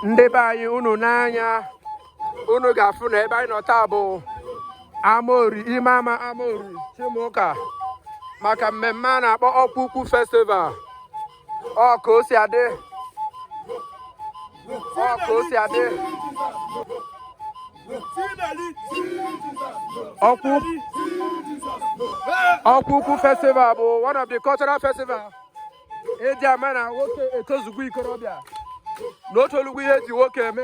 Ndị be anyị, unu n'anya unu ga-afụ na ebe anyị nọ taa bụ Amori, ime ama Amori Chimụka, maka mmemme a na-akpọ Ọkwa Ukwu Festival. Ọ ka o si adị, ọ ka o si adị. Ọkwa Ukwu Festival bụ one of the cultural festival eji ama na nwoke etozugbo ikorobịa na o tolugbo ihe eji nwoke eme.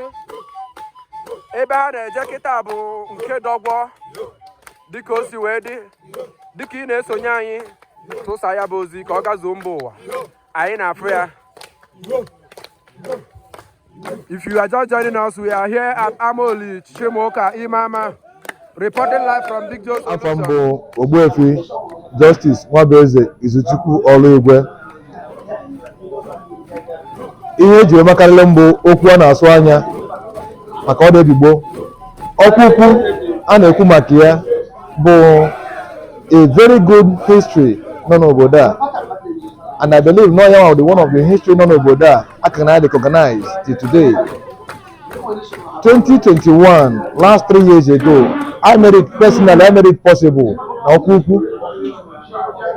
Ebe a na-eje kịta bụ nke Dọgwọ. Dịka o si wee dị, dịka ị na-esonye anyị, tụsa ya bụ ozi ka ọ gazuo mba ụwa. Anyị na-afụ ya. If you are just joining us, we are here at Amoli Chimuka Imama, reporting live from Big Joe Afọ m Solution. bụ Ogbuefi Justice Nwabueze Izuchukwu Ọlụigwe. Ihe eji emakarịrị mbụ okwu a na-asụ anya maka ọ debigbo Ọkwa Ukwu a na-ekwu maka ya bụ a very good history nọ n'obodo a, and I believe na ya the one of the history nọ n'obodo a a ka na recognize till today. 2021, last 3 years ago, I made it personally, I made it possible na Ọkwa Ukwu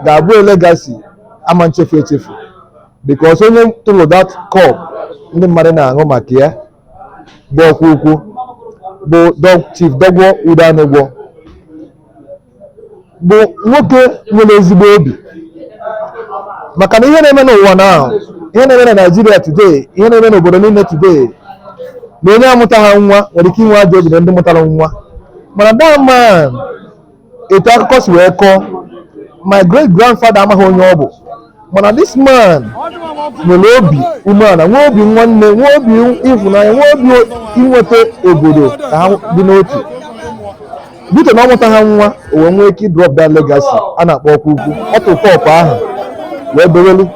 ga-abụ a legacy ama nchefu echefu, because onye tụrụ that cup ndị mmadụ na-aṅụ maka ya bụ Ọkwa Ukwu bụ Chief Dọgwọ Udanigwo, bụ nwoke nwere ezigbo obi, maka na ihe na-eme n'ụwa na ihe na-eme na Nigeria today, ihe na-eme n'obodo niile today, na onye amụtaghị nwa nwere ike inwe ajọ obi na ndị mụtara nwa. Mana that man, etu akụkọ si wee kọọ, my great grandfather amaghị onye ọ bụ, mana this man nwere obi umeala, nwee obi nwanne, nwee obi ịhụnanya, nwee obi inweta obodo ka ha dị n'otu. Bito na ọ mụta ha nwa, o wee nwee ike drop that legacy a na-akpọ Ọkwa Ukwu. Ọtụ cup ahụ wee bewelu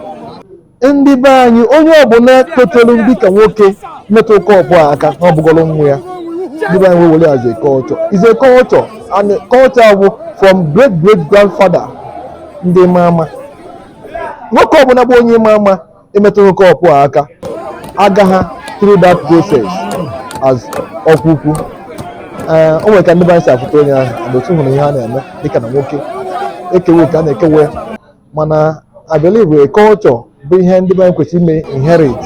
ndị be anyị. Onye ọbụla totelu dịka nwoke metụ cup a aka na ọbụgọrọ nwa ya. Ndị be anyị wee were as a culture, is a culture, and culture bụ from great great grandfather. Ndị ma ama, nwoke ọbụla bụ onye ma ama emetụghị cup a aka agaghị through that process as Ọkwa Ukwu. Ee, o nwere ka ndị be anyị si afụta onye ahụ and otu hụrụ ihe a na-eme dịka na nwoke ekewe ka a na-ekewe. Mana I believe a culture bụ ihe ndị be anyị kwesịrị ime inherit,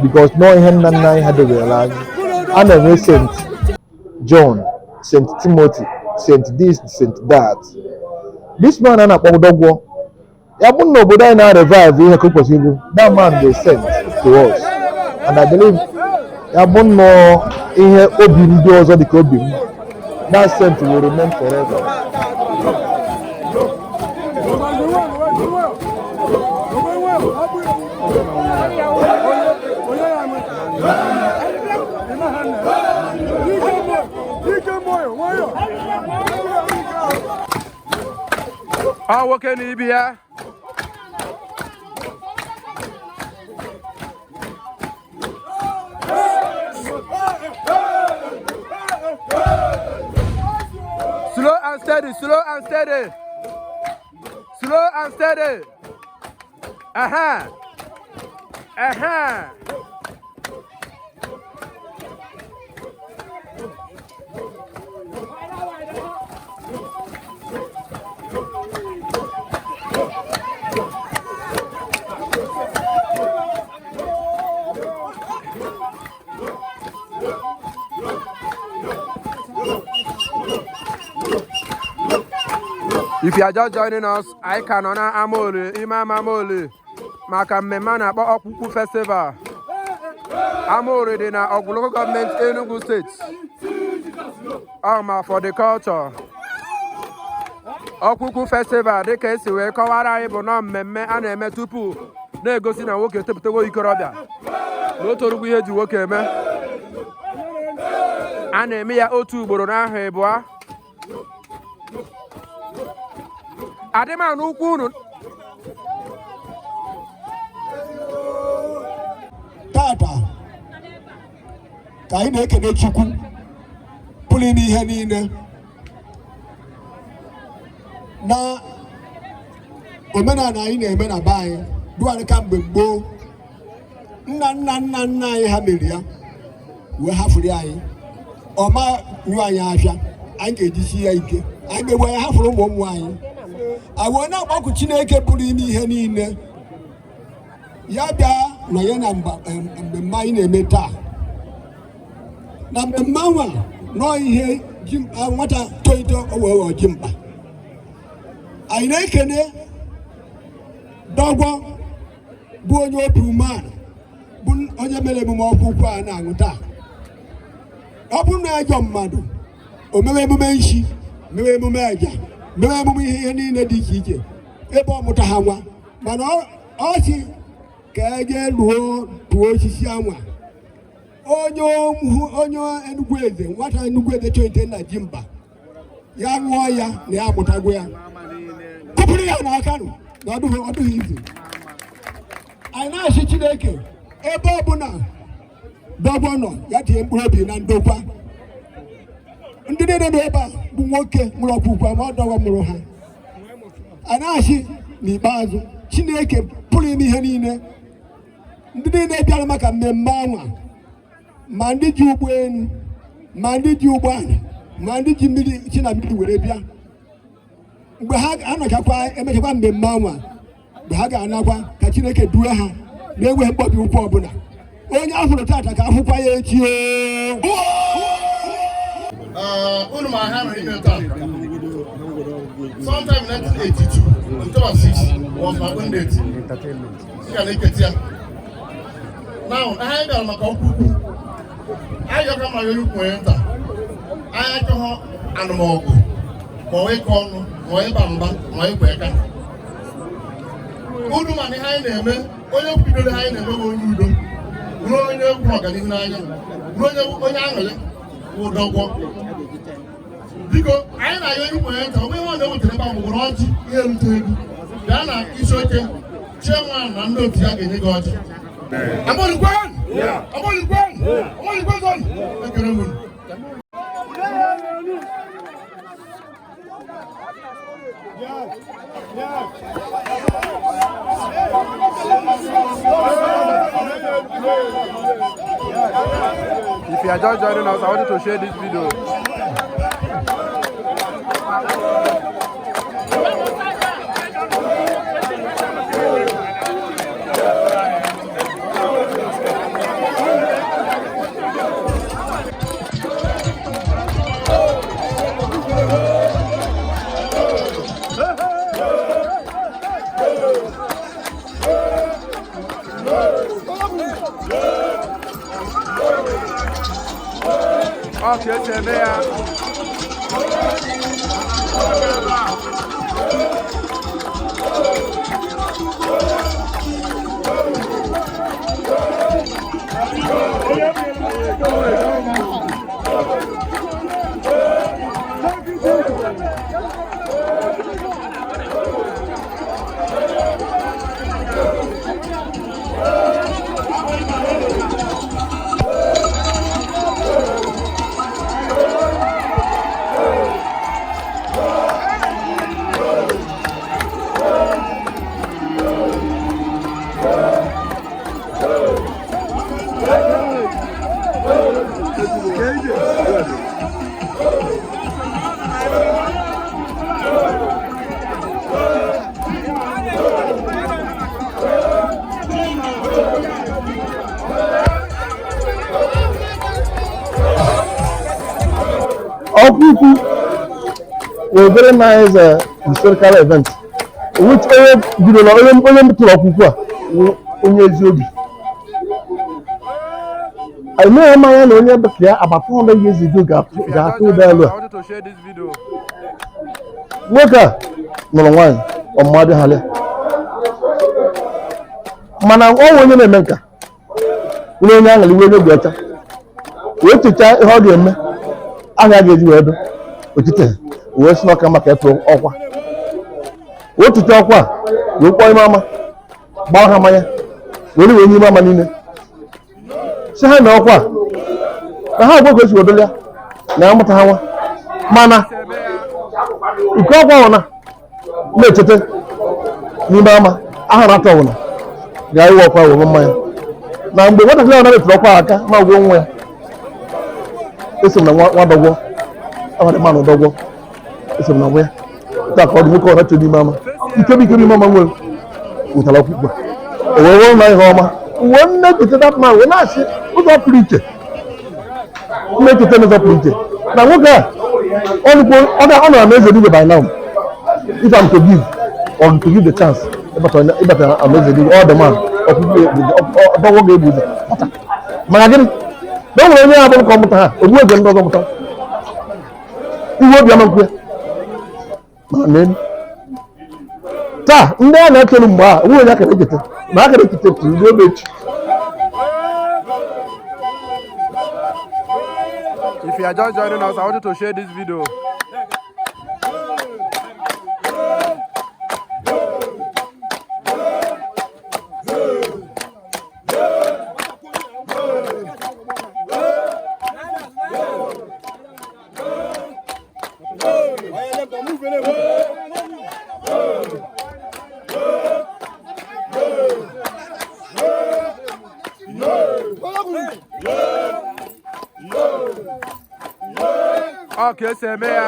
because nọọ ihe nna nna anyị ha debere anyị. A na-enwe Saint John, Saint Timothy, Saint this, Saint that. This man a na-akpọ Dọgwọ ya bụ na obodo anyị na-revive ihe ka o kwesịrị ịbụ. That man dey saint to us, and I believe ya bụ nnọọ ihe obi ndị ọzọ dịka obi m, that saint will remain forever. Ọ nwoke na ibi ya. Slow and steady, slow and steady, slow and steady. Aha, aha. If you are just joining us, anyị ka nọ na Amaoli, ime ama Amaoli, maka mmemme a na-akpọ Ọkwa Ukwu Festival. Amaoli dị na Ọgwụ Local Government, Enugu State. Ọ ma for the culture. Ọkwa Ukwu Festival, dịka esi wee kọwara anyị, bụ nọọ mmemme a na-eme tupu na-egosi na nwoke etopụtago ikorobịa, na o torugwo ihe eji nwoke eme. A na-eme ya otu ugboro n'ahọ 2. Adịmanụ ukwu unu. Tata ka anyị na-ekene Chukwu pụrụ ime ihe niile na omenala anyị na-eme na be anyị duarị kamgbe gboo. Nna nna nna nna anyị ha mere ya. Wee hafụrụ anyị ọma nyụ anyị afịa, anyị ga-ejisi ya ike. Anyị ga-egbu anyị hafụrụ ụmụ ụmụ anyị. Anyị wee na-agbakụ Chineke pụrụ ime ihe niile, ya bịa nọnye na mmemme anyị na-eme taa. Na mmemme anwa nọọ ihe ji nwata tolite, o wee ghọọ ji mkpa. Anyị na-ekene Dọgwọ, bụ onye obi umeala, bụ onye mere emume ọkwa ukwu a na-aṅụ taa. Ọ bụrụ na ajọ mmadụ o mewe emume nshi, mewe emume aja, mewe emume ihe niile dị iche iche ebe ọ mụta ha nwa, mana ọ sị ka eje ruo tụọ osisi anwa. Onye Enugwu Eze, nwata Enugwu Eze tolite na ji mba, ya ṅụọ ya na ya amụtagwo ya, kụpụrụ ya n'aka nụ na ọ dụghị izu. Anyị na-asị Chineke, ebe ọbụla Dọgbọ nọ, ya tinye mkpụrụ obi na ndokwa. Ndị niile nọ ebe a bụ nwoke mụrụ ọkwụkwa, ma ọ Dọgbọ mụrụ ha. Anyị na-asị n'ikpeazụ, Chineke pụrụ ime ihe niile, ndị niile bịara maka mmemme anwa, ma ndị ji ụgbọelu, ma ndị ji ụgbọala, ma ndị ji mmiri si na mmiri were bịa, mgbe ha anọchakwa emechakwa mmemme anwa, mgbe ha ga-anakwa, ka Chineke due ha na-enweghị mkpọbi ụkwụ ọbụla. Onye ahụrụ tata ka ahụkwa ya echi o. Unu ma ha nọ ime taa. Sometime in 1982, October 6 was my own date. Ị ga na-eketi ya. Now, anyị bịara maka ọkwa ukwu. Anyị ga ma onye ukwu, onye nta. Anyị achọghị anụmọgụ, ma ọ ịkọ ọnụ, ma ọ ịba mba, ma ọ ịkwa eka. Unu ma na ihe anyị na-eme, onye kwudoro ihe anyị na-eme bụ onye udo, bụrụ onye kwuru ọganihu n'anya, bụrụ onye aṅụrị ụdọgwọ. Biko, anyị na-ayọ onye ukwu, onye nta, onwe ihe ọ na-ewetara ebe ahụ gwụrụ ọjị, ihe erute ego. Bịa na isi oche, chairman na ndị otu ya ga-enye gị ọjị. Amolikwen! Amolikwen! Amolikwen zone! Ekele m unu. If you are just joining us, I want you to share this video. Ọ ka esi eme ya. Ọkwa ukwu were very nice historical event which onye bidoro, onye tụrụ ọkwa ukwu a wụ onye ezi obi. Anyị mmanya na onye dịka ya about 400 years ago ga-atụ ụda elu a. I want you to share this video. Nwoke a nụrụ nwaanyị ọmụma adịghị, mana ọ nwe onye na-eme nka, nwere onye aṅụrị, nwe onye obi ọcha, wee chechaa ihe ọ ga-eme ahịa ga-eji wee dụ otite, wee sị n'ọka maka ịtụ ọkwa. Wee tụcha ọkwa a, wee kpọọ ime ama, gbara ha mmanya, were wee nye ime ama niile, si ha na ọkwa a na ha agwa ka esi wedoli ya na ya mụta ha nwa, mana nke ọkwa ahụ na na-echeta n'ime ama ahụ na-atọ ọbụla ga-iwe ọkwa wee mmanya. Na mgbe nwatakịrị ahụ na-metụrụ ọkwa aka ma gwuo nwa ya. Eso m na nwa dọgwọ abalị mmanụ dọgwọ, eso m na nwa ya taa ka ọ dị. Nwoke ọ na-achọ n'ime ama ike bụ ike n'ime ama nwere wetara ọkpụkpe o wee wee na ihe ọma wee na-echeta that man, wee na-asị ụzọ pụrụ iche, na-echeta n'ụzọ pụrụ iche na nwoke a ọ nụkwo ọ nọ na eze dibịa by now. If I'm to give or to give the chance ịbata alaeze dibịa, ọ the man ọkpụkpe ọdọgwọ ga-ebu ụzọ pụta. Maka gịnị? Na o nwere onye abụrụ ka ọ mụta ha ogbu eze ndị ọzọ mụta iwe obi ama nkwu ya. Mana n'elu taa, ndị a na-echelu mgbe a onwe onye akara echeta na akara echeta tụrụ ruo ebe echi. If you are just joining us, I want you to share this video. Ọ ka esi eme ya.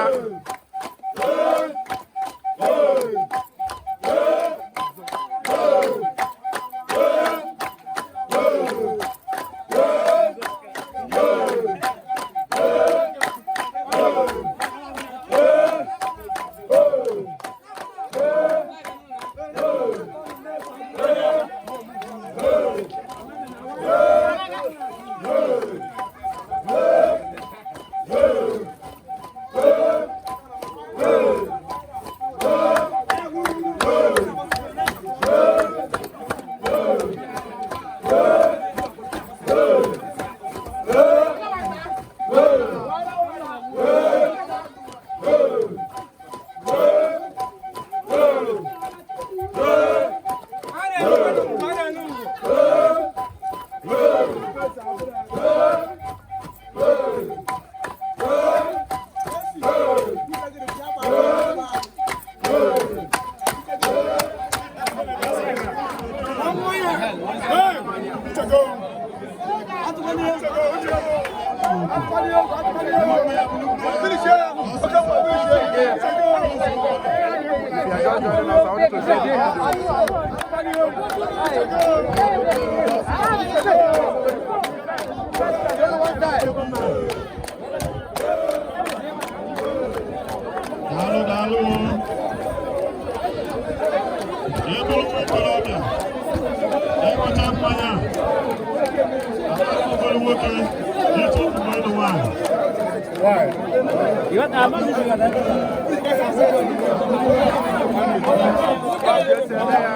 If you are just joining us, I want you to share this video. Daalụ, daalụ. Ihe bụrụ nwa okorobịa ịṅụcha mmanya a, ụfọdụ nwoke ịchọ mgbe ịlụ nwaanyị. Ọ ka esi eme ya.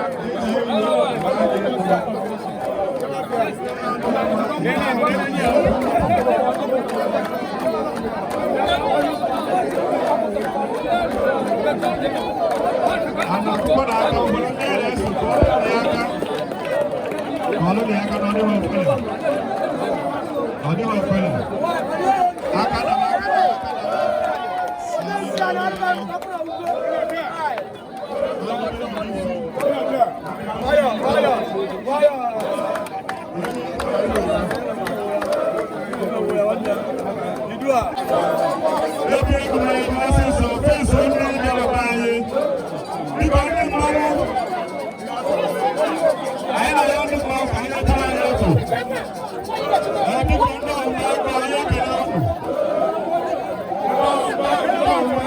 Ana akwụkwọ na aka ụfọdụ ndị a na-eso ka ọ dị aka ka ọ dị aka na ọ dịghị ofele, ọ dịghị ofele aka na aka na aka na. Ebe egwuregwu ọsịsọ feso ndị bịara be anyị, biko, ndị mmanwụ anyị na-arịọ, ndị mmanwụ ka anyị letara anyị otu. Ee, biko, ndị ọmụma ego anyị ekele unu. Ndị ọmụma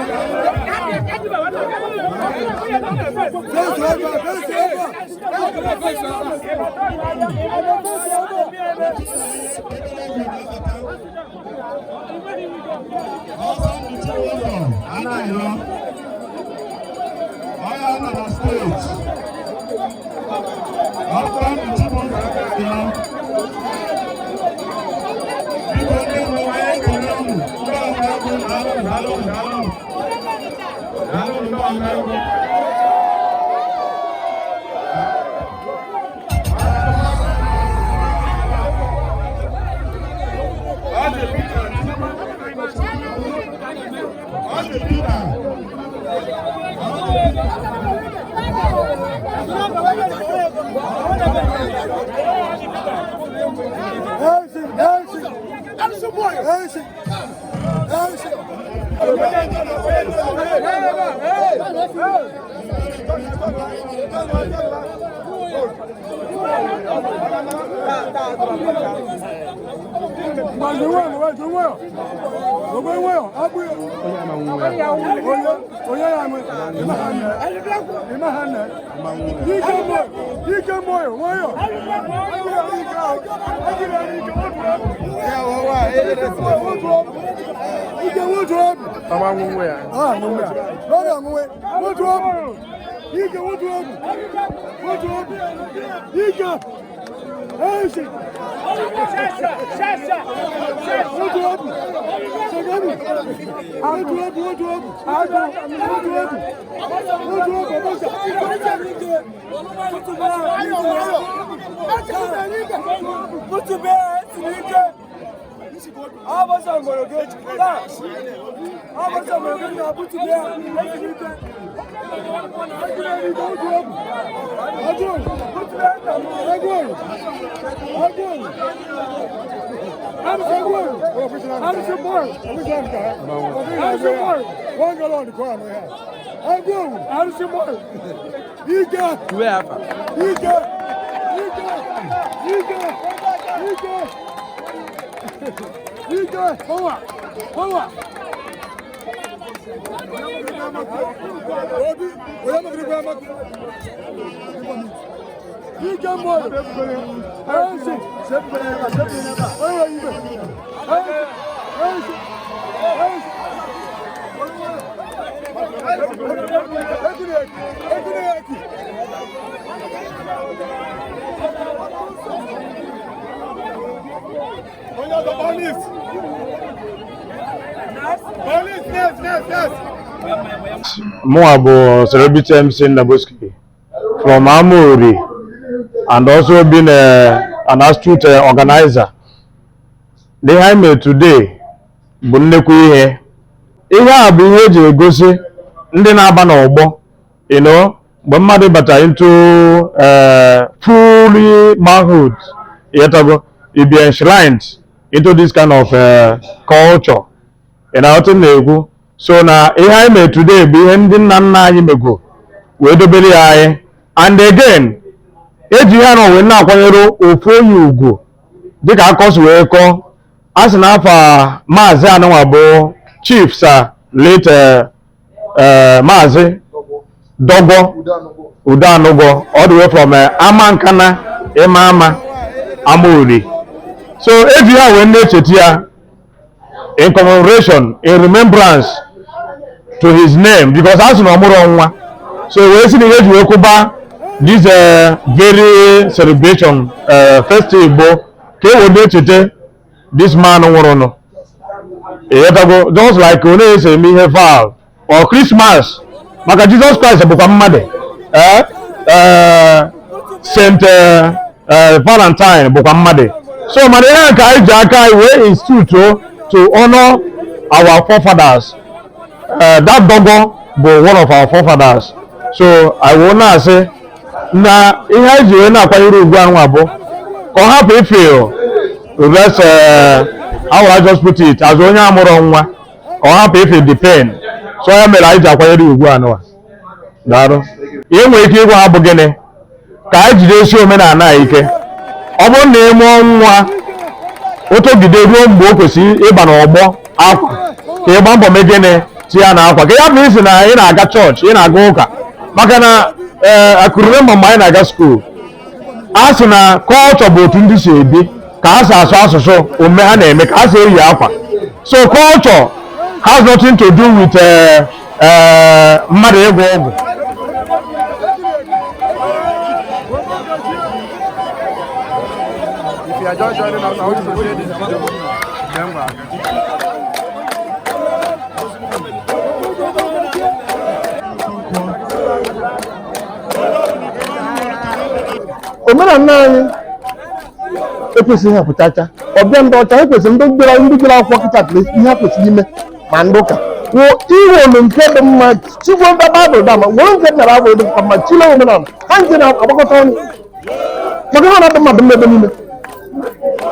ego anyị. Ọsọ mkpuchi ụzọ anaghị ọya nọ na steeti. Ọsọ mkpuchi ụzọ anaghị. Biko, ndị nwe anyị ekele unu. Ndị ọrụ ego, daalụ, daalụ, daalụ, daalụ, ndị ọrụ ego. Ọ dị Peter. Mụnwa bụ Celebrity MC Nnabuski from Amuri and also been an astute organizer. The ihe anyị mere today bụ nnekwu ihe. Ihe a bụ ihe eji egosi ndị na-aba n'ọgbọ, mgbe mmadụ bata into fully manhood, ịghọtago, you be enshrined into this kind of culture. Ị na-aghọta m na-ekwu? So na ihe anyị mere today bụ ihe ndị nna nna anyị mego wee dobere ya anyị. And again, eji ihe anọ wee na-akwanyere ofu onye ugwu dịka akọsi wee kọọ. A sị na afa maazị anụnwa bụ Chief Sir late Maazị Dọgwọ Udeanụgwọ, all the way from Amankana Ịma Amuri. So eji ha wee na-echeta ya in commemoration, in remembrance to his name, because a sị na ọ mụrụ nwa. So wee sị na ihe eji wee kwụba this very celebration festival bụ ka e wee na-echeta this man nwụrụnụ. Ịghọtago, just like ọ na-ese eme ihe val or Christmas, maka Jesus Christ bụkwa mmadụ, Saint Valentine bụkwa mmadụ. So mana ihe nke anyị ji aka anyị wee institute to honor our forefathers. That Dọgwọ bụ one of our forefathers. So I will na-asị na ihe anyị ji wee na-akwanyere ugwu anwa bụ ka ọ hapụ ifeel less, how will I just put it, as onye amụrụ nwa, ka ọ hapụ ifeel the pain. So ya mere anyị ji akwanyere ugwu anụwa. Daalụ. Ihe nwere ike ịgwa ha bụ gịnị? Ka anyị jidesi omenala a ike. Ọ bụrụ na ị mụọ nwa o togide ruo mgbe o kwesịrị ịba n'ọgbọ akwa, ka ị gbaa mbọ mee gịnị, tinye ya n'akwa, ka ya bụ isi na ị na-aga chọọchị, ị na-aga ụka. Maka na ee akụrụre mgbe anyị na-aga school, a sị na culture bụ otu ndị si ebi, ka ha si asụ asụsụ, omume ha na-eme, ka ha si eyi akwa. So culture has nothing to do with mmadụ ịgwọ ọgwụ. If you are just joining us, I want you to share this video. Remember. Omenala anyị ekwesịghị apụtacha ọbịa ndị ọcha. Ekwesịrị ndị bịara akwụkwọ kịta tụrụ ihe ha kwesịrị ime, ma ndị ụka wụ iwolu nke dị mma, chigwo ndị Baịbụl dama were nke dị na Baịbụl dị mma, chile omenala ha nke na-agbakọta ọnụ, maka ha na-adị mmadụ mma ebe niile.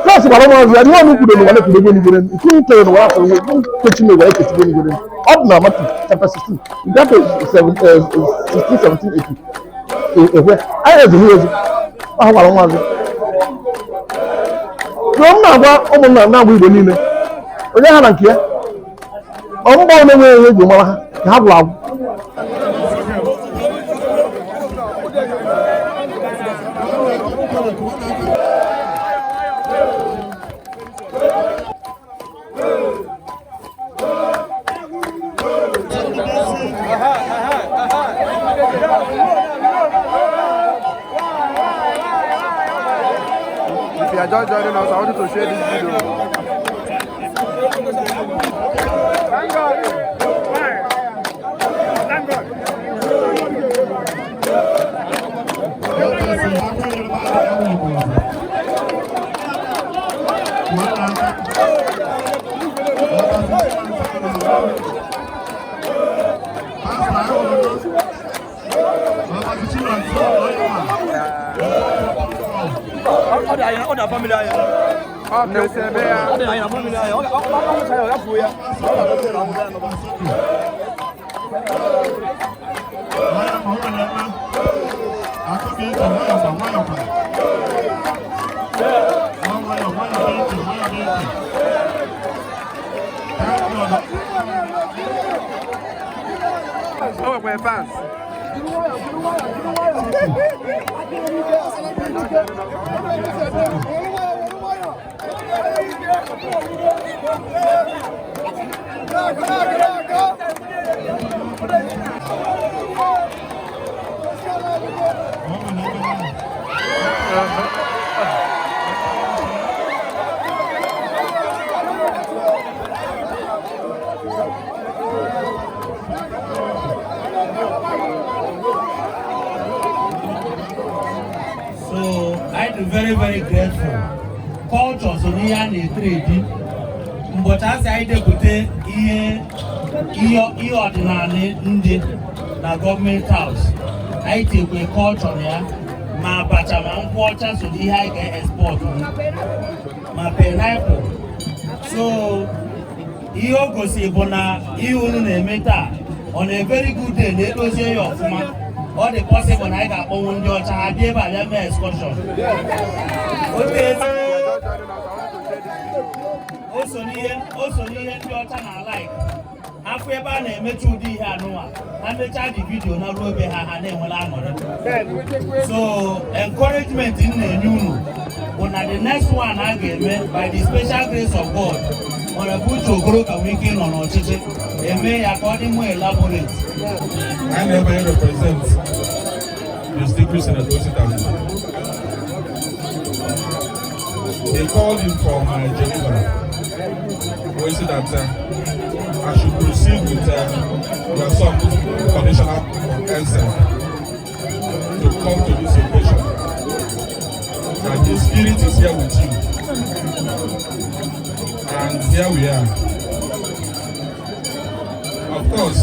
Kraịst gwara ụmụazụ ya, ihe ọnụ kwuru n'ụwa na-ekwudogbo n'igwere, nke unu kere n'ụwa afọ nkechi n'ụwa ekechigbo n'igwere. Ọ dị na Matthew chapter 16, gafe 16, 17, 18. Ekwe anyị ezu ha ezu ọ gwara ụmụazụ na m na-agwa ụmụnna, na-agwa Igbo niile, onye ha na nke ya ọmụgba na-enweghị ihe eji mara ha ka ha gwụrụ agwụ. If you are just joining us, I want you to share this video. Thank God. Ọ ka esi eme ya. O nwekwara fans. So I dị very, very grateful. Culture so n'ihe a na-etiri edi mbọchị asị anyị depụta ihe ọdịnala ndị na Government House, anyị tinyekwe culture na ya, ma abacha ma nkwụ ọcha so n'ihe anyị ga-export, ma pineapple. So ihe o gosi bụ na ihe unu na-eme taa on a very good day na-edozie ya ọfụma, ọ dị possible na anyị ga-akpọnwụ ndị ọcha, ha bịa ebe a bịa mee excursion. O so n'ihe ndị ọcha na like afọ ebe a na-emecha ụdị ihe anụnwa. Ha mechaa dị video na ruo ebe ha, ha na-enwela aṅụrị. So encouragement m na-enye unu bụ na the next one a ga-eme, by the special grace of God, nwere bụ Uche Okoro ka nwee ike ịnọ n'ọchịchị eme ya ka ọ dị more elaborate. I never represent distinguished Senator Osita. They called him from Geneva, where he said that I should proceed with your some conditional consent to come to this occasion. That the spirit is here with you. And here we are. Of course,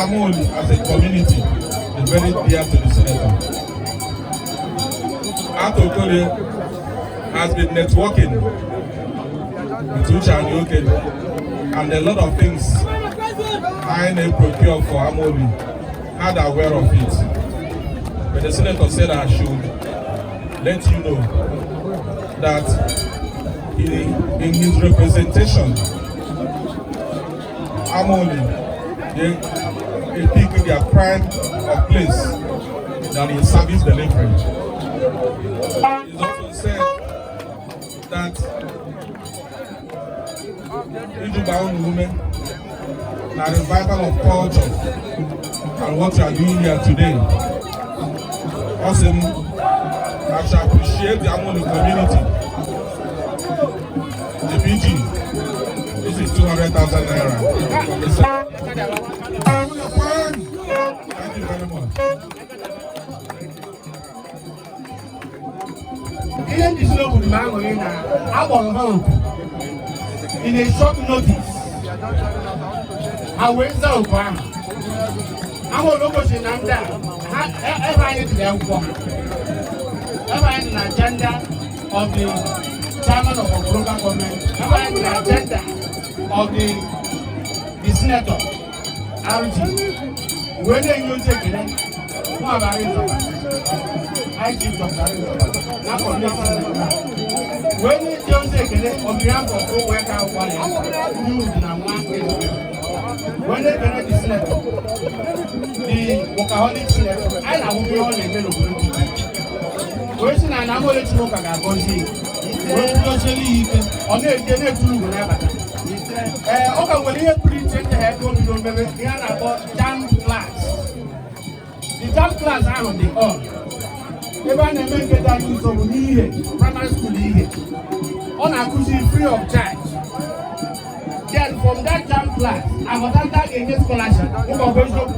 Amoli as a community is very dear to the senator. Arthur Okorie has been networking with Uche Anioke, and a lot of things I may procure for Amoli had aware of it. But the senator said I should let you know that in his representation, Amoli, they pick their pride of place that is service delivery. He's also said that Ijuba Unume, na revival of culture and what you are doing here today. Also, I shall appreciate the Amoli community. The PG, this is 200,000 naira. Thank you very much. Ihe ndị si n'obodo m aṅụrị na akpọrọ ha oku in a short notice, ha wee zaa oku ahụ. Ahụrụ ụbọchị na ndị a ha ebe anyị dị akwụkwọ ha, ebe anyị dị na agenda of the Chairman of our local government, ebe the agenda of the senator RG wee na-enye ozi ekele mụ abara ịzọba IG Dr. Arinzọba na community wee na-eji ozi ekele on behalf of ụmụaka akwụkwọ ya ndị uru na nwa ezigbo wee na-ekele the senator, the workaholic senator. Anyị na-ahụ ihe ọ na-eme n'obodo dị iche iche wee sị na na Amaole Chineke ga-agọzi ya wee kwudosiere ya ike, ọ na-eje na-eturu ugo n'abata. Ee, ọ ka nwere ihe pụrụ iche ndị ha ebe o bido mmebe ihe a na-akpọ JAMB class. The JAMB class ahụ dị on ebe a na-eme nke dị anyị nso bụ n'ihe primary school, ihe ọ na-akụzi free of charge. Then from that JAMB class, aghọta ndị a ga-enye scholarship. Ụmụ ọbụ eziokwu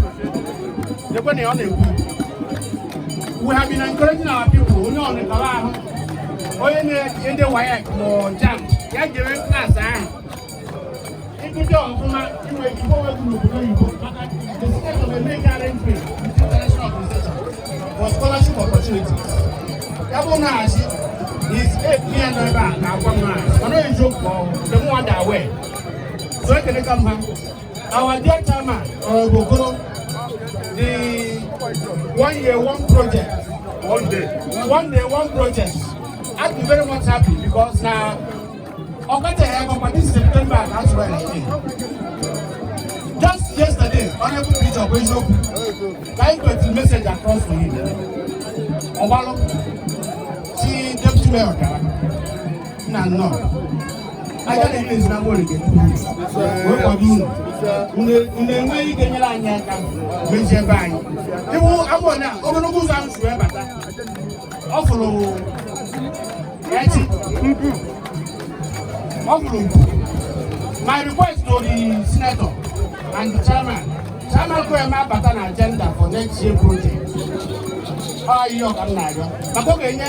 ekwe na ọ na-ekwu. We have been encouraging our people, onye ọnịkọrọ ahụ, onye na-ede WAEC ma ọ JAMB, ya jere class ahụ ịgụje ọfụma, inwe ike onwe gị n'obodo oyibo, maka the senator na-eme arrangement with international organization for scholarship opportunities. Ya bụ na-asị his aid ihe nọ ebe a na-agwa m na mana eziokwu ọ nke mụnwa dị aware. So ekele ka m ha, our dear chairman, Honorable Okoro, the one year one project, One day. One day one project, I'd be very much happy because na ọkọchị ya gọkwa this September as well again. Just yesterday, Honorable Bishop eziokwu ka anyị get message across to him, ọgbalụ si deputy mayor gara nna nnọọ aja na-eme ezi na nwere wee kwado unu, unu enweghị ike nyere anyị aka mezie ebe anyị iwu amụ na ogologo ụzọ ahụ si wee bata. Ọ fụrụ echi, ọ fụrụ mpu. My request to the senator and the chairman, chairman kwe ma bata na agenda for next year project. Ọ ihe ọ ka m na-arịọ maka ọ ga-enye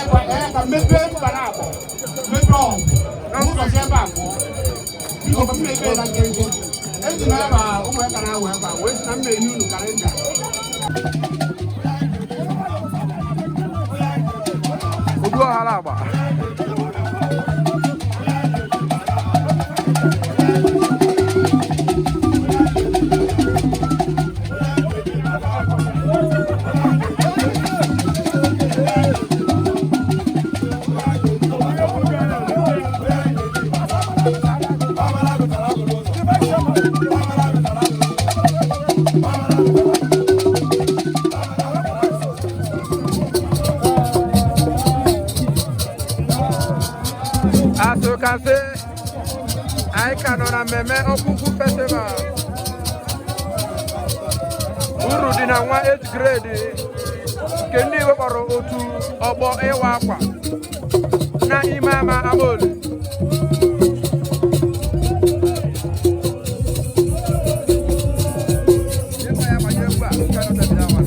aka mepee mba na abụọ, mepee ọgwụ ụzọ si ebe a pụọ. Biko, ka m mepee na nkenke eji m ebe a ụmụaka na-awụ ebe a wee sị na m na-enye unu calendar. Ogbu ọhara agba. As you can see, anyị ka nọ na mmemme Ọkwa Festival. Uru dị na nwa age grade nke ndị Igbo kpọrọ otu ọgbọ ịwa akwa na ime ama Amaoli. Ịgba ya gbanye egwu a, nke a nọtabere awa.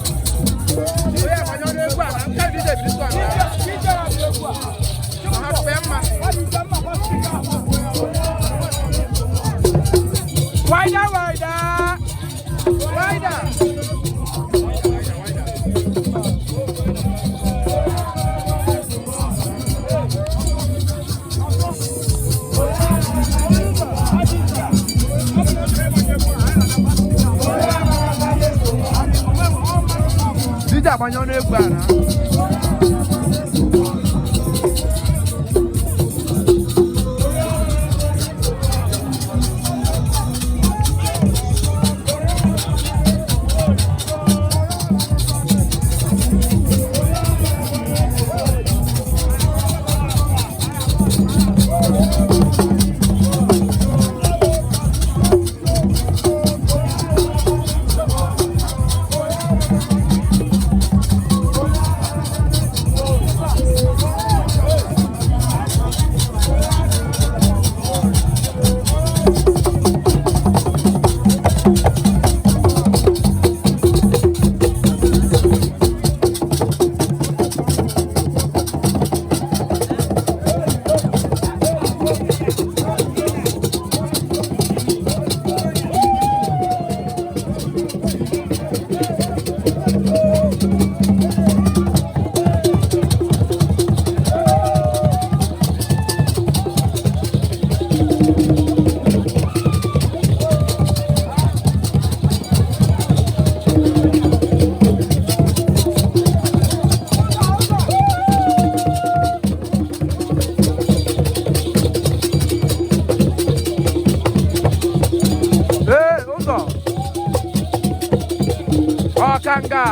Onye agbanye ọnụ egwu a, nke a DJ bido song ya. Ọ hapụ ya mma. Wider, wider, wider. DJ agbanye ọnụ egwu a na. Ọkanga.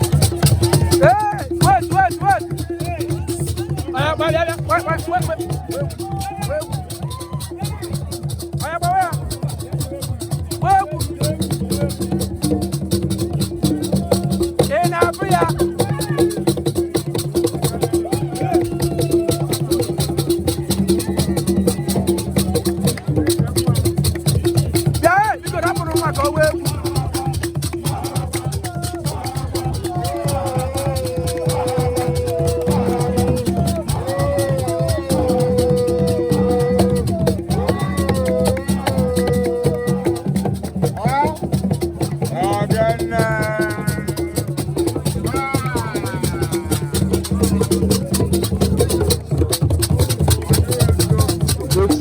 Hey, wait, wait, wait. Oya, wait, wait, wait, wait, wait, wait. Wait. Oya, wait, wait. Ị na-abụ ya? Bịa, hey, biko rapụrụ nwa ka o wee egwu.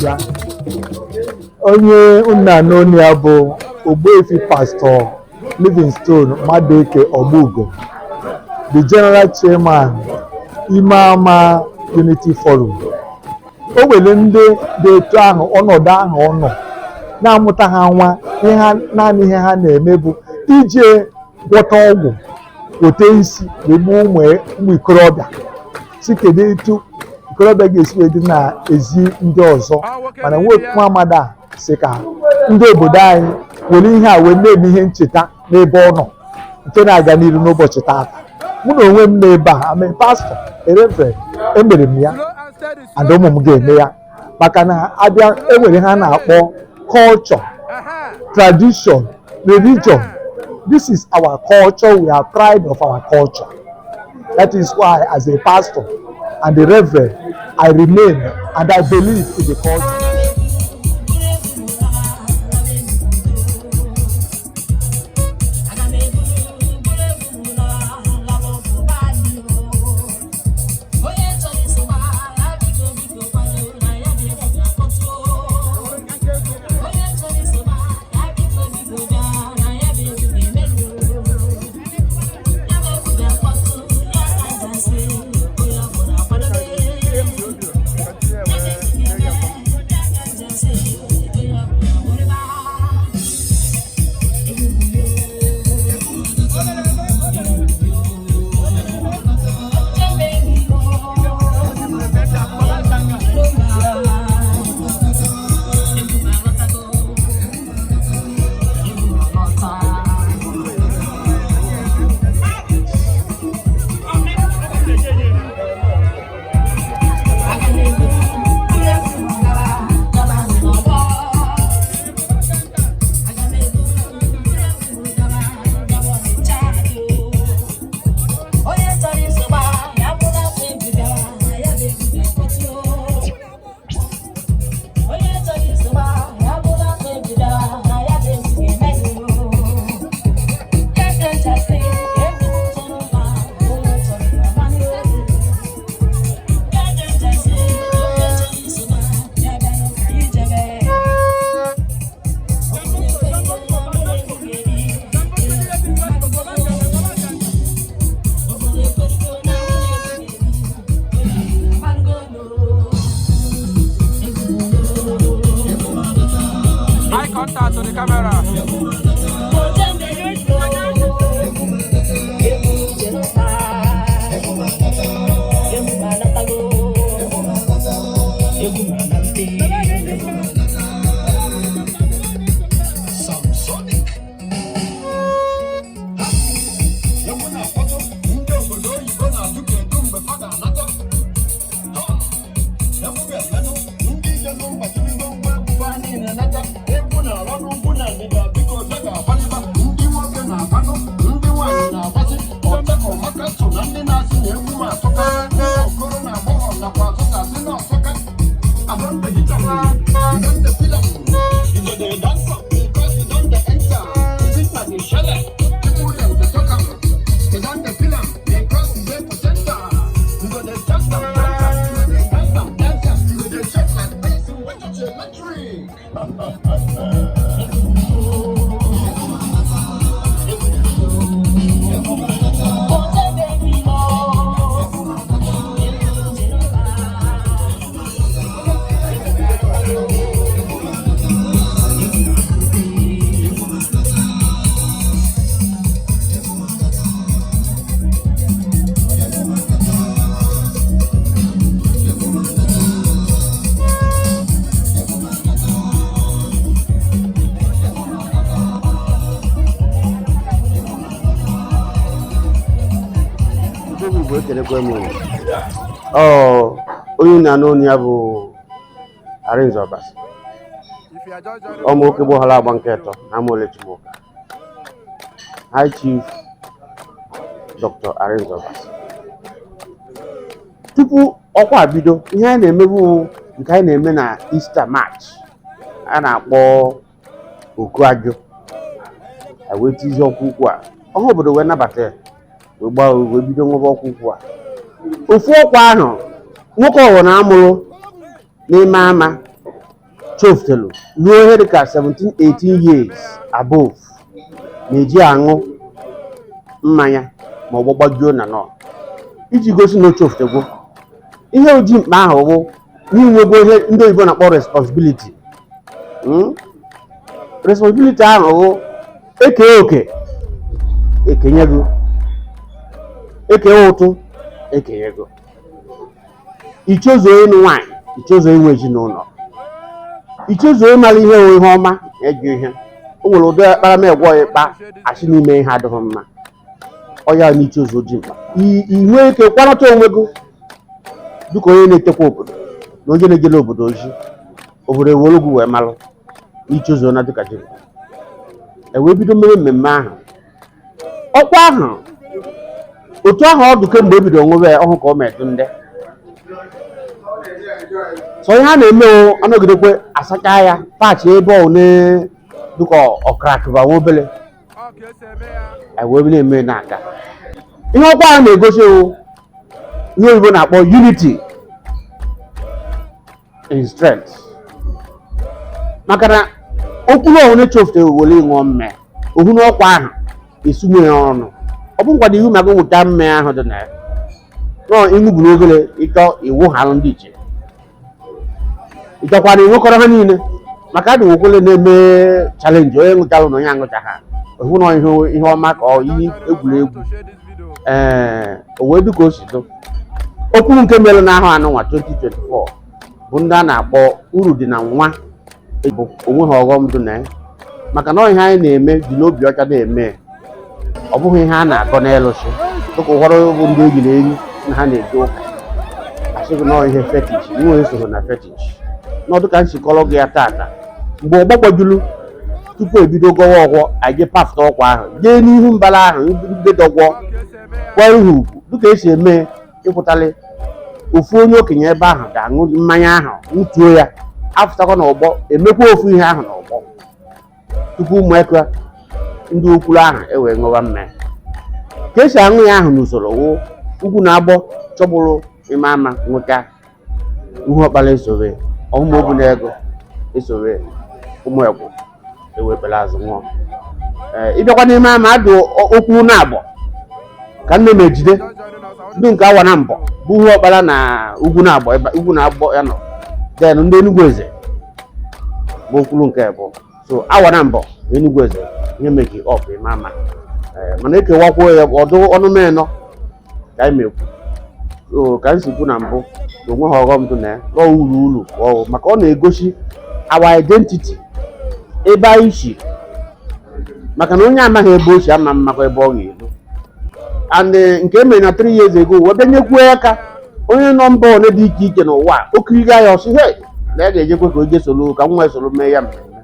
Ya onye nna n'onu ya bụ Ogbuefi Pastor Livingstone Madueke Ogbugo, the General Chairman, Ime Ama Unity Forum. O nwere ndị dị etu ahụ, ọnọdụ ahụ ọ nọ na-amụta ha nwa, ihe ha naanị ihe ha na-eme bụ ije gwọta ọgwụ, weta isi wee gbuo ụmụ ikorobịa, si kedu etu ikorobịa ga-esi wee dị na-ezi ndị ọzọ. Mana nwa amada a si ka ndị obodo anyị were ihe a wee na-eme ihe ncheta n'ebe ọ nọ, nke na-aga n'iru n'ụbọchị taata. Mụ na onwe m n'ebe a, I'm a pastor, a reverend, emere m ya Slow and steady, and ụmụ m ga-eme ya, maka na abịa enwere ha na-akpọ culture, tradition, religion. This is our culture. We are proud of our culture. That is why, as a pastor and a reverend, I remain and I believe in the culture. Onye chọrọ iso gbaa, biko biko kwado na ya bụ egwu ga-akpọtụ. Onye chọrọ iso gbaa, biko biko bịa na ya bụ egwu ga-emerụ. Ya bụ egwu ga-akpọtụ, ya ka nja sị onye ọbụla kwadobe. Ya bụ egwu ga-eme. to the camera. Samsonic. Egwu na-akpọtụ ndị obodo oyibo na-ajụ kedu mgbe fa ga-anata. Ha! Egwu ga-emenụ ndị ijelu mba tirigo ngwa egwu fa niile nata. Egwu na-arọ n'ugwu na ndịda, biko ọzọ ga-agbalịba. Ndị nwoke na-agbanụ, ndị nwaanyị na-agbasị. Ọcha ka ọmaka so na ndị na-asị na egwu ma atụka. Ndị okoro na agbọghọ nakwa azụta asị na ọsọka. I don dey hit am, you don dey feel am, you go dey dance am because you don dey enter. You think na the shele, people dem dey talk am. You don dey feel am because you dey for center. You go dey dance am, dance am, you go dey dance am, dance am, you go dey shake like this, wey touch electric. Ndị Igbo, ekelekwe m unu. Ọ onye na-anụ onu ya bụ Arinze Obasi. If you are just joining Ọmụ oke gbọghara agba nke ịtọ na Amaole Chimoka. High Chief Dr. Arinze Obasi. Tupu ọkwa bido, ihe anyị na-emebu, nke anyị na-eme na Easter March, a na-akpọ Okuajụ, a wee tizie ọkwa ukwu a, ọha obodo wee nabata ya, wee gbaa, wee bido nwebe ọkwa ukwu a. Ofu ọkwa ahụ, nwoke ọwụ na amụrụ n'ime ama chofutelu ruo ihe dịka 17 18 years above na-eji aṅụ mmanya ma ọ gbagbajuo na nọ iji gosi na o chofutegwo. Ihe oji mkpa ahụ bụ n'inwego ihe ndị oyibo na-akpọ responsibility. Responsibility ahụ bụ eke oke ekenyego, eke ụtụ ekenyego, ichozuo ịnụ nwaanyị, ichozuo inwe ezinụlọ, ichezuo ịmara ihe wụ ihe ọma na ejụ ihe. O nwere ụdị akparamagwa ịkpa asị n'ime ihe adịghị mma. Ọya na ichezuo ji mkpa i nwee ike kwanata onwe gị dịka onye na-etekwa obodo na onye na-ejele obodo ozi. Obodo ewere gị wee malụ na ichezuo na dịka ji e wee bido mere mmemme ahụ, ọkwa ahụ, otu ahụ ọdụ kemgbe e bidoro nwebe ya ọhụ ka ọ metụ ndị sọ ihe a na-eme o anọgidekwe asacha ya paachị ebe ọ ne dịka ọkrakụba nwa obele. Ọ ka esi eme ya. Anyị wee na-eme na-aga. Ihe ọkwa ahụ na-egosi o ihe oyibo na-akpọ unity in strength, maka na okpuru ọhụrụ echofute were ṅụọ mme ohu n'ọkwa ahụ esunye ya ọnụ. Ọ bụ nkwado iwu maka nwụta mme ahụ dị na ya nọ ịṅụburu obere ịchọ iwu halụ ndị iche ịchọkwara inwekọrọ ha niile, maka adị nwekwele na-eme chalenji onye ṅụchalụ na onye aṅụcha ha ohu nọ ihe ihe ọma ka ọ ihe egwuregwu. To share this video. Ee, o wee dịka o si dị, okwu nke mere n'ahụ anụnwa 2024 bụ ndị a na-akpọ uru dị na nwa bụ onwe ha ọghọm dị na ya, maka na ọ ihe anyị na-eme dị n'obi ọcha na-eme, ọ bụghị ihe a na-akọ n'elụsị dịka ụfọdụ bụ ndị eyiri enyi na ha na-eje ụka asị gị nọọ ihe fetish nwe esoro na fetish n'ọdụ ka nsikọrọ gị ya tata. Mgbe ọgbọ gbajuru tupu ebido gọwa ọgwọ, anyị jee pafta ọkwa ahụ, jee n'ihu mbara ahụ ndị dọgwọ Ọ ka esi eme ya. kwanye ha ugwu dịka esi eme ịpụtalị ofu onye okenye ebe ahụ ga-aṅụ mmanya ahụ nwụtuo ya, afụtakwa n'ọgbọ emekwa ofu ihe ahụ n'ọgbọ tupu ụmụaka ndị okwuru ahụ ewee ṅụwa mmanya. Ka esi aṅụ ya ahụ n'usoro wụ ugwu na-agbọ chọgburu ime ama nweta ihu ọkpara esobe ọhụma obu na ego esobe ụmụ egwu ewee kpere azụ nwụọ. Ee, ịbịakwa n'ime ama adụ okwu na-agbọ ka nne m ejide Just joining us. I want ndị nke awa na mbọ bụ ihu ọkpara na ugwu na-agbọ ebe ugwu na-agbọ ya nọ, then ndị Enugwu Eze bụ okwuru nke abụọ. So awa na mbọ na Enugu Eze ihe make up ime ama. Ee, mana ekewakwuo ya ọdụ ọnụ menọ ka anyị mekwu. So ka m si kwu na mbụ na onwe ha ọghọm dị na ya lọọ uru uru ka ọ maka ọ na-egosi our identity, ebe anyị si, maka na onye amaghị ebe o si ama mmakwa ebe ọ ga-eru. And nke e mere na 3 years ago wee bịa nyekwuo aka onye nọ mba ole dị iche iche n'ụwa okiriga ya ọsị he na ya ga-ejekwe ka o jee soro ka nwa soro mee ya mmemme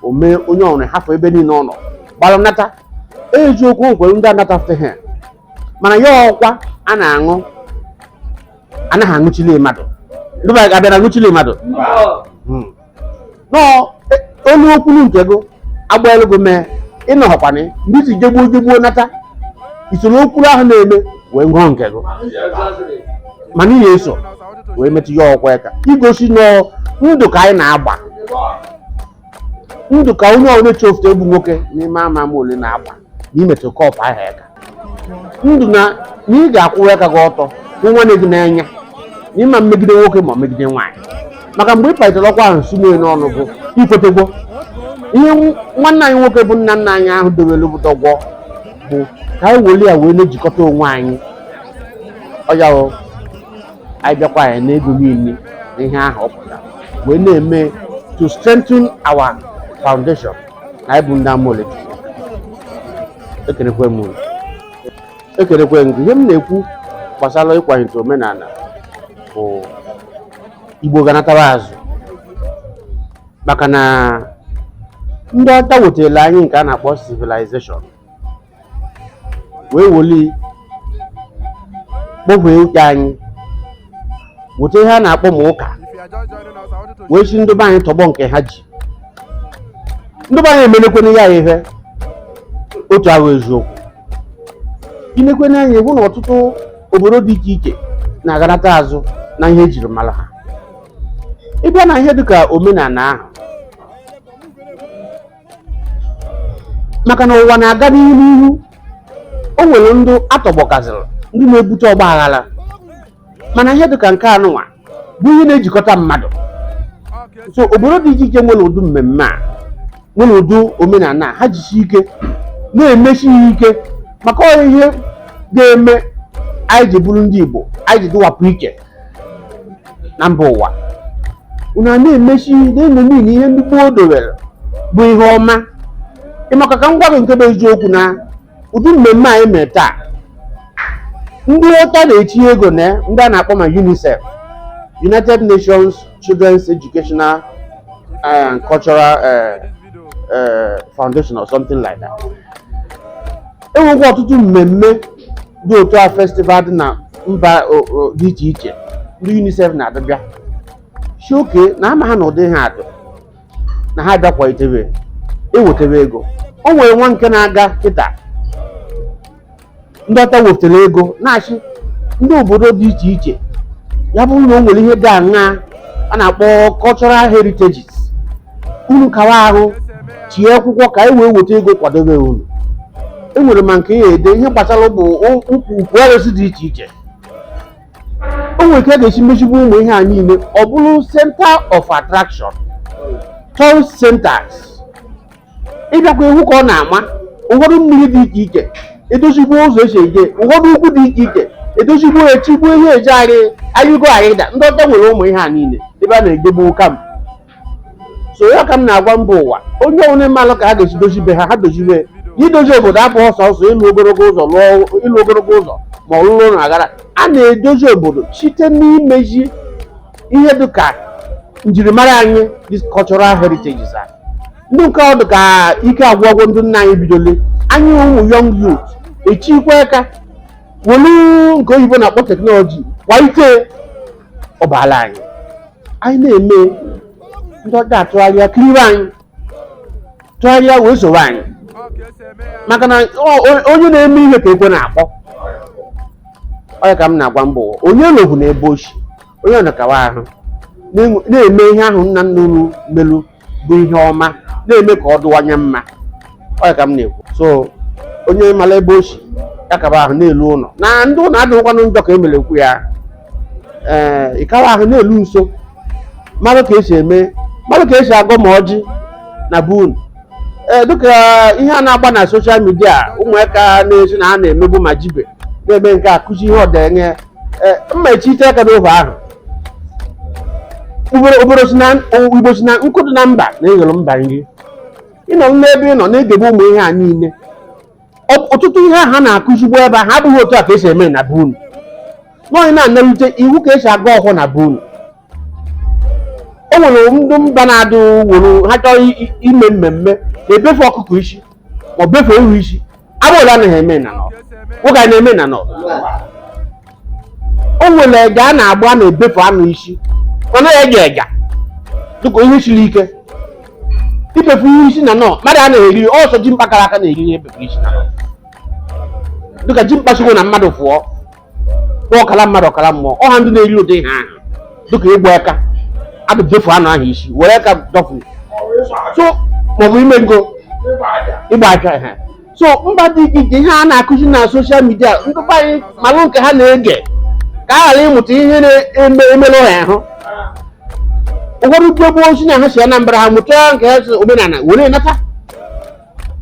o mee onye ọrụ hafụ ebe niile ọ nọ gbara nata. Eziokwu, nkwere ndị anatafute ha, mana ya ọkwa a na-aṅụ anaghị aṅụchili mmadụ. Ndị be abịara aṅụchili mmadụ. Nọọ olu okwulu nke gụ agbaelu gụ mee ịnọghọkwana mgbe isi jegbuo jegbuo nata isoro okwuru ahụ na-eme wee ṅụọ nke gụ, mana ị na-eso wee metụ ya ọkwa ka igosi nọọ ndụ ka anyị na-agba ndụ ka onye ọbụla chofute egbu nwoke n'ime ama ama ole na-agba na imetụ kọpụ ahụ aka ndụ na na ị ga-akwụwa aka gị ọtọ hụ nwanne gị n'anya na ịma mmegide nwoke ma ọ megide nwaanyị, maka mgbe ị palitere ọkwa ahụ sumee n'ọnụ bụ ikwetegwo ihe nwanne anyị nwoke bụ nna nna anyị ahụ dowelu bụ dọgwọ bụ ka anyị were ya wee na-ejikọta onwe anyị. Ọya o anyị bịakwa anyị na-ego niile na ihe ahụ ọ pụtara wee na-eme to strengthen our foundation na anyị bụ ndị Amaole. Ekenekwe m unu, ekenekwe m gị. Ihe m na-ekwu gbasara ịkwalite omenala bụ Igbo ga-anatara azụ, maka na ndị ọcha wetara anyị nke a na-akpọ civilization wee weli kpọhee uche anyị, weta ihe a na-akpọ ma ụka wee si ndị be anyị tọgbọ nke ha ji. Ndị be anyị emenekwana ya ihe otu ahụ. Eziokwu, inekwana anya hụ na ọtụtụ obodo dị iche iche na-aganata azụ na ihe ejiri mara ha. Ịbịa na ihe dịka omenala ahụ, maka na ụwa na-aga n'ihu n'ihu, o nwere ndị atọgbọkazịrị ndị na-ebute ọgba aghara, mana ihe dịka nke anụnwa bụ ihe na-ejikọta mmadụ. So obodo dị iche iche nwere ụdị mmemme a, nwere ụdị omenala a, ha jisi ike na-emesi ya ike, maka ọ ihe ga-eme anyị ji bụrụ ndị Igbo, anyị ji dịwapụ iche na mba ụwa. Unu a na-emesi na-eṅomi na ihe ndị gboo dowere bụ ihe ọma. Ịmaka ka m gwa gị nke bụ eziokwu, na ụdị mmemme anyị mere taa, ndị ụta na-etinye ego na ndị a na-akpọ ma UNICEF, United Nations Children's Educational and Cultural Foundation or something like that. Enwekwa ọtụtụ mmemme dị otu a, festival dị na mba dị iche iche, ndị UNICEF na-adịbịa si oke na ama ha na ụdị ha adụ na ha bịakwalitebe ewetebe ego. O nwere nwa nke na-aga kịta, ndị ọcha wepụtara ego na-achị ndị obodo dị iche iche, ya bụrụ na o nwere ihe dị aṅaa a na-akpọ cultural heritages, unu kawa ahụ tie akwụkwọ ka anyị wee weta ego kwadobe unu. Enwere ma nke ya ede ihe gbasara bụ ukwu ukwu arụsị dị iche iche. O nwere ka a ga-esi mechigbu ụmụ ihe a niile, ọ bụrụ center of attraction, tourist centers. Ịbịakwa ihu ka ọ na-ama ụfọdụ mmiri dị iche iche edozigbo ụzọ esi eje, ụfọdụ ugwu dị iche iche edozigbo echigbo ihe eji arị arịgo arịda. Ndị ọcha nwere ụmụ ihe a niile ebe a na-ejegbu camp. So ya ka m na-agwa mba ụwa, onye ọbụla malụ ka ha ga-esi dozibe ha, ha dozibe. Idozi obodo abụghị sọsọ ịlụ ogologo ụzọ, lụọ ịlụ ogologo ụzọ ma ọlụlụ ụlọ aghara. A na-edozi obodo site n'imezi ihe dịka njirimara anyị, these cultural heritages a, ndị nke ọ dị ka ike agwụgwọ ndị nna anyị bidole anyị. Ụmụ young youth echikwa aka welu nke oyibo na-akpọ technology kwalite ọbala anyị. Anyị na-eme ndị ọcha atụgharịa kiribe anyị, tụgharịa wee soro anyị, maka na onye na-eme ihe ka ekwe na-akpọ. Ọ ka m na-agwa mba ụwa, onye lohu na ebe oshi onye nọkawa ahụ na-eme ihe ahụ nna nna unu melu bụ ihe ọma, na-eme ka ọ dịwanye mma. Ọ ka m na-ekwu. So onye mara ebe oshi ya kaba ahụ na-elu ụlọ na ndị ụlọ adịghịkwanụ njọ ka emere ekwu ya. Ee, ịkawa ahụ na-elu nso, mara ka esi eme, mara ka esi agọ ma ọjị na be unu. Ee, dịka ihe a na-agba na social media, ụmụaka na-esi na ha na-emegbu ma jibe na-eme nke a, kụzi ihe ọdanye. Ee, mma echite aka n'ofe ahụ. Obodo si na Igbo si na nkụ dị na mba na-eghelu mba nri. Ịnọ n'ebe ị nọ na-egebe ụmụ ihe a niile, ọtụtụ ihe ha na-akụzigbo ebe ahụ abụghị otu a ka esi eme na be unu. Nwaanyị na-analite iwu ka esi aga ọhụụ na be unu. O nwere ndị mba na-adụ were ha chọrọ ime mmemme na-ebefe ọkụkọ isi ma ọ befe ewu isi. Abụghị anaghị eme na nọ nwoke a na-eme na nọ. O nwere eja a na-agba, a na-ebefe anụ isi. Ọ naghị eje eja dịka ihe siri ike ibefu ihe isi na nọ. Mmadụ a na-eri ọsọ ji mkpakara aka na-eri ihe ebefu isi na nọ, dịka ji mkpasigwo na mmadụ fụọ kpọọ ọkara mmadụ ọkara mmụọ. Ọha ndị na-eri ụdị ihe ahụ dịka ịgba aka adụ befu anụ ahụ isi were aka dọfu so, maọbụ ime ngo ịgba aka ha. So mba dị iche iche, ihe a na-akụzi na social media, ndị be anyị malụ nke ha na-ege ka a ghara ịmụta ihe na-eme emerụ ha ahụ. Ụfọdụ ndị gboo si na ha si Anambra, ha mụta nke ha si omenala were nata.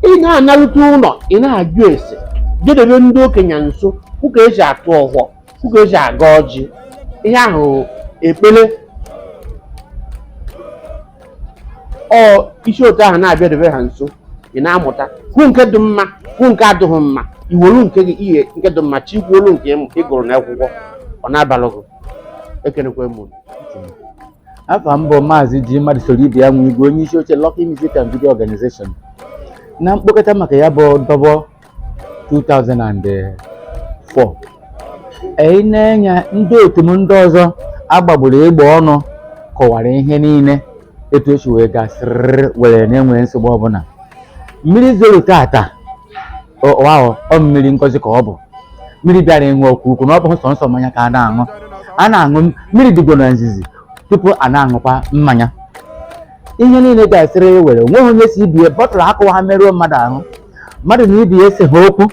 Ị na-analute ụlọ, ị na-ajụ ese, jedebe ndị okenye nso, hụ ka esi atụ ọhụọ, hụ ka esi aga ọjị. Ihe ahụ ekpere ọ isi otu ahụ na-abịa debe ha nso. Ị na-amụta, hụ nke dị mma, hụ nke adịghị mma, iwolu nke gị, ihe nke dị mma, chikwuolu nke ị gụrụ n'akwụkwọ, ọ na-abalụ gị. Ekenekwe m unu. Afa mbụ, Maazị Ji mmadụ soro ibe ya nwe igwe, onye isi oche Lucky Music and Video Organization. Na mkpokọta maka ya bụ Dọbọ 2004, anyị na-enya ndị otu m ndị ọzọ agbagburu egbe ọnụ kọwara ihe niile etu esi wee gasịrị were na-enwe nsogbu ọbụla. Mmiri zoro tata ọ ọ mmiri ngozi ka ọ bụ mmiri bịara ịṅụ ọkụ ukwu na ọ bụghị sọnsọ mmanya ka a na-aṅụ. A na-aṅụ mmiri dịgo na nzizi tupu a na-aṅụkwa mmanya. Ihe niile gasịrị were onweghị onye si ibie bọtụlụ akụwa ha merụọ mmadụ ahụ, mmadụ na ibi ese ha okwu.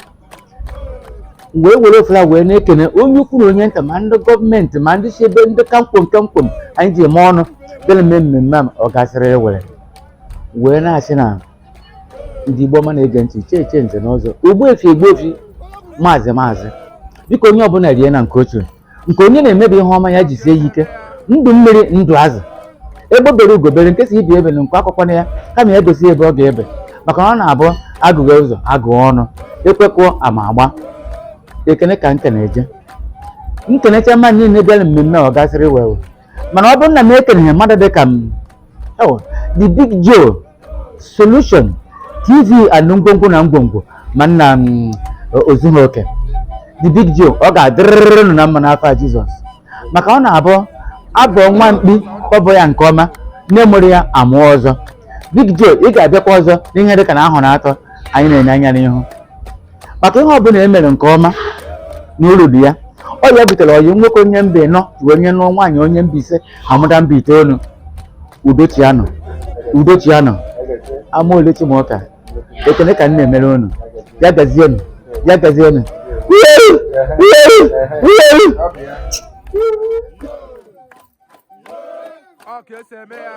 Wee were ofela wee na-ekene onye ukwu na onye nta, ma ndị gọọmenti, ma ndị si ebe ndị kamkpom kamkpom anyị ji eme ọnụ bịara mee mmemme a. Ọ gasịrị were wee na-asị na ndị Igbo ọma na-ege ntị, chee eche nze n'ọzọ, ogbuefi egbuefi, maazị maazị, biko, onye ọbụla rie na nke ochie, nke onye na-emebi ihe ọma ya jisie ya ike. Ndụ mmiri, ndụ azụ, egbe bere ugobere, nke si ibi ebe na nke akọkwana ya, kama ya gosi ebe ọ ga-ebe, maka na ọ na-abụ agụghị ụzọ agụọ ọnụ ekwekọ ama agba. Ekene ka nke na-eje nkenecha mmadụ niile bịara mmemme a, ọ gasịrị wee. Mana ọ bụrụ na m ekeneghị mmadụ dịka m, oh, the Big Joe Solution TV and ngwongwo na ngwongwo, ma nna m ozughị oke, the Big Joe, ọ ga-adịrịrị unu na mma n'afọ a Jizọs, maka ọ na-abụ abụọ nwa mkpi kpọbụ ya nke ọma, nne mụrụ ya amụọ ọzọ. Big Joe, ị ga-abịakwa ọzọ n'ihe dịka na ahụ na atọ anyị na-enye anya n'ihu, maka ihe ọbụla e mere nke ọma na uru dị ya. Ọ ya butere ọyị nwoke onye mba ịnọ ji onye nụọ nwaanyị onye mba ise, amụta mba itoolu. Udochianụ, udochianụ, ama ole Chimụka. Ekene ka m na-emere unu. Ya gazienụ, ya gazienụ. Wee wee wee. Ọ ka esi eme ya.